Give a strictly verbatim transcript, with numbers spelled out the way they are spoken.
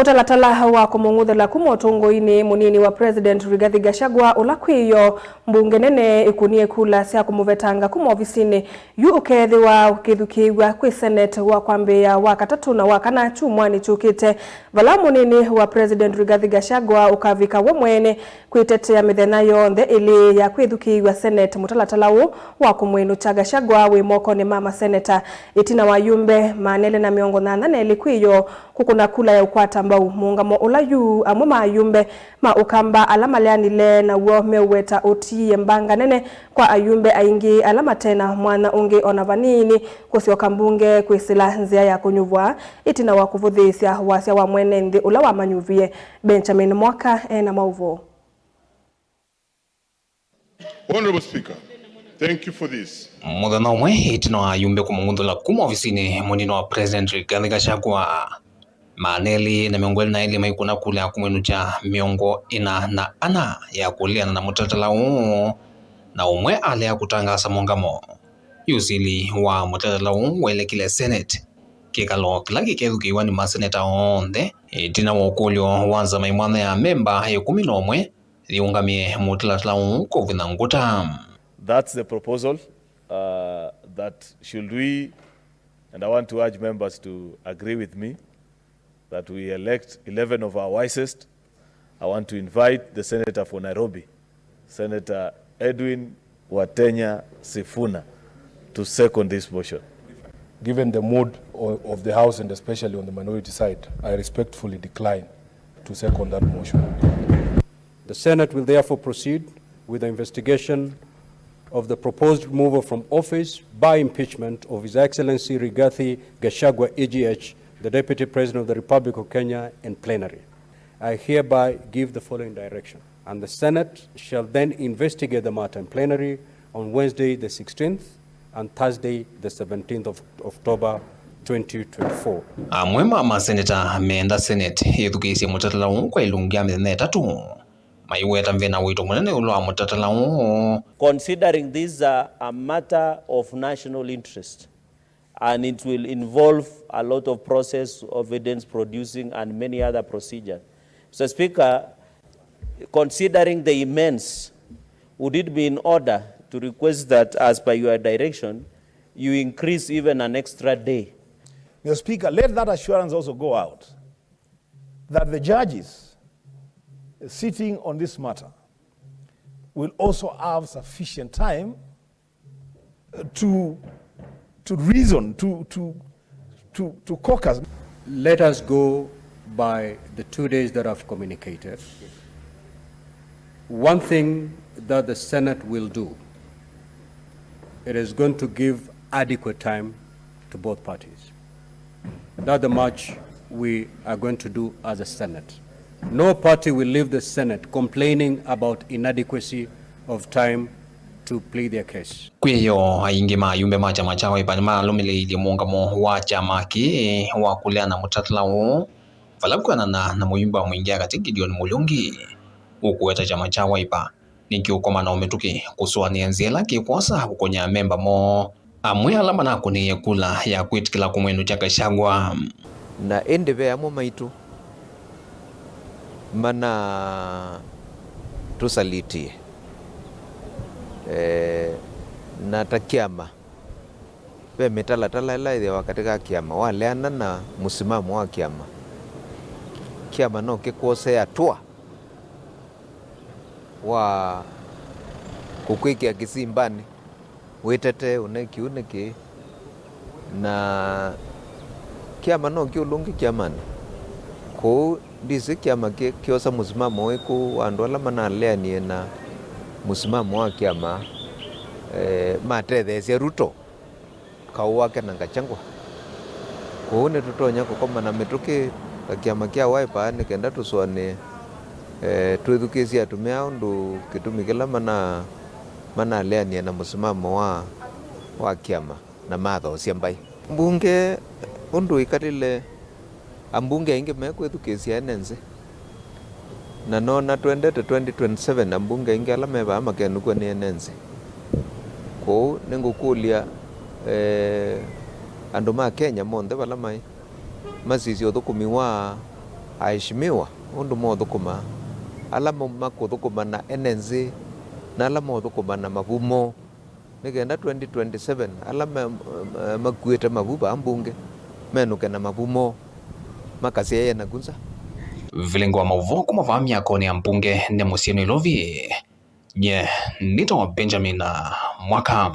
Ũtalatala wa kũmũng'uthĩla kuma ũtũngũinĩ mũnini wa President Rigathi Gachagua, ũla kwĩyo mbunge nene ĩkũnie kula sya kũmũvetanga kuma ovisinĩ yu ũkeethĩwa ũkĩthukĩĩw'a kwĩ Senate wa kwambĩĩa wa katatũ na wa kana kyumwanĩ kyũkĩte, vala mũnini wa President Rigathi Gachagua ũkavika we mwene kwĩtetea mĩthenya yonthe ĩlĩ ya kwĩthukĩĩw'a Senate. Mũtalatala ũũ wa kũmwĩnũkya Gachagua wĩ mokonĩ ma maseneta. Ĩtina wa ayumbe maana elĩ na mĩongo nyanya na elĩ kwĩyo kũkũna kula ya ũkwata mbau mũũngamo ũla yu amwe ma ayumbe ma Ũkamba ala maleanile naw'o meũweta ũtiie mbanga nene kwa ayumbe aingĩ ala mate na mwanya ũngĩ o na vanini kũsyoka mbunge kwĩsĩla nzĩa ya kũnyuvwa ĩtina wa kũvũthĩĩsya wasya wa mwene nthĩ ũla wamanyuvie. Benjamin Mwaka e na maũvoo. Honorable Speaker, thank you for this. Mũthenya ũmwe ĩtina wa ayumbe kũmũng'uthũla kuma ovisinĩ mũnini wa President Rigathi Gachagua, maana elĩ na mĩongo ĩlĩ na elĩ maikũna kula ya kũmwĩnũkya mĩongo ĩna na ana ya kũleana na mũtalatala ũũ, na ũmwe alea kũtangaasa mũũngamo. Yu ũsili wa mũtalatala ũũ waelekile Senate, kĩkalo kĩla kĩkethukĩĩwa nĩ maseneta onthe, ĩtina wa ũkũlyo wa nzama ĩmwanya ya memba ĩkũmi na ũmwe yĩũngamĩe mũtalatala ũũ kũvinya ngũta. That's the proposal, uh, that should we, and I want to urge members to agree with me, that we elect eleven of our wisest. I want to invite the senator for Nairobi, Senator Edwin Watenya Sifuna, to second this motion. Given the mood o-, of the House and especially on the minority side, I respectfully decline to second that motion. The Senate will therefore proceed with the investigation of the proposed removal from office by impeachment of His Excellency Rigathi Gachagua, E G H, the Deputy President of the Republic of Kenya, in plenary. I hereby give the following direction, and the Senate shall then investigate the matter in plenary on Wednesday the sixteenth and Thursday the seventeenth of October twenty twenty-four. Amwe ma maseneta meenda Senate yĩthukĩĩsye mũtalatala ũũ kwa ilungu ya mĩthenya ĩtatũ, maiweta mena ũito mũnene ĩũlũ wa mũtalatala ũũ. Considering this is a, a matter of national interest, and it will involve a lot of process, evidence producing, and many other procedures. Mister Speaker, considering the immense, would it be in order to request that, as per your direction, you increase even an extra day? Mister Speaker, let that assurance also go out that the judges sitting on this matter will also have sufficient time to, to reason, to, to, to, to caucus. Let us go by the two days that I've communicated. One thing that the Senate will do, it is going to give adequate time to both parties. That's the much we are going to do as a Senate. No party will leave the Senate complaining about inadequacy of time to plead their case. Kwĩyo aingĩ ma ayumbe ma kyama kya Wiper nĩmalũmĩlĩilye mũũngamo wa kyama kĩĩ wa kũleana na mũtalatala ũũ, vala kwĩanana na mũyumbe wa Mwingĩ ya Katĩ Gideon Muriungi ũkũweta kyama kya Wiper nĩkĩũkomana o mĩtũkĩ kũsũanĩa nzĩa ĩla kĩkwosa kũkony'a amemba moo, amwe ala manakũnĩie kula ya kwĩtĩkĩla kũmwĩnũkya Gachagua. Na ĩndĩ ve amwe maitũ manatũsalitie, eh, na ta kĩama, ve mĩtalatala ĩla ĩthĩawa katĩ ka kĩama, waleana na mũsimamo wa kĩama, kĩama no kĩkwosee atũa wa kũkwĩkĩa kĩsimbanĩ, wĩtetee ũneki ũũ nĩkĩ, na kĩama no kĩũlũnge kĩamanĩ. Kwoou ndisĩ kĩama kĩ-, kĩosa mũsimamo wĩkũ wa andũ ala manaleanie na mũsimamo wa kĩama, eh, matetheesya Ruto. Kaũ wake na Gachagua. Kwoou nĩtũtonya kũkomana mĩtũkĩ ta kĩama kya Wiper nĩ kenda tũsũanĩe, eh, twĩthukĩĩsye atumĩa ũndũ kĩtumi kĩla mana-, manaleanie na mũsimamo wa, wa kĩama na mathoosya mbaĩ. Mbunge ũndũ ĩkalile, ambunge aingĩ mekwĩthukĩĩsya ene nzĩ. Na noona twendete twenty twenty-seven, ambunge aingĩ ala me vaa makenũkw'a nĩ ene nzĩ. Kwoou nĩngũkũlya, eh, andũ ma Kenya monthe vala maĩ, masisye ũthũkũmi wa, Aheshimiwa, ũndũ mothũkũma, ala mo-, makũthũkũma na ene nzĩ, na ala mothũkũma na mavumo, nĩ kenda twenty twenty-seven ala me-, me-, makuĩte mavu vaa mbunge menũke na mavumo makasyaĩe naku nza. Vilingi wa maũvoo kuma vaa myakonĩ ya mbunge nĩ mũsyĩ Nairobi, nye nĩtawa Benjamin Mwaka.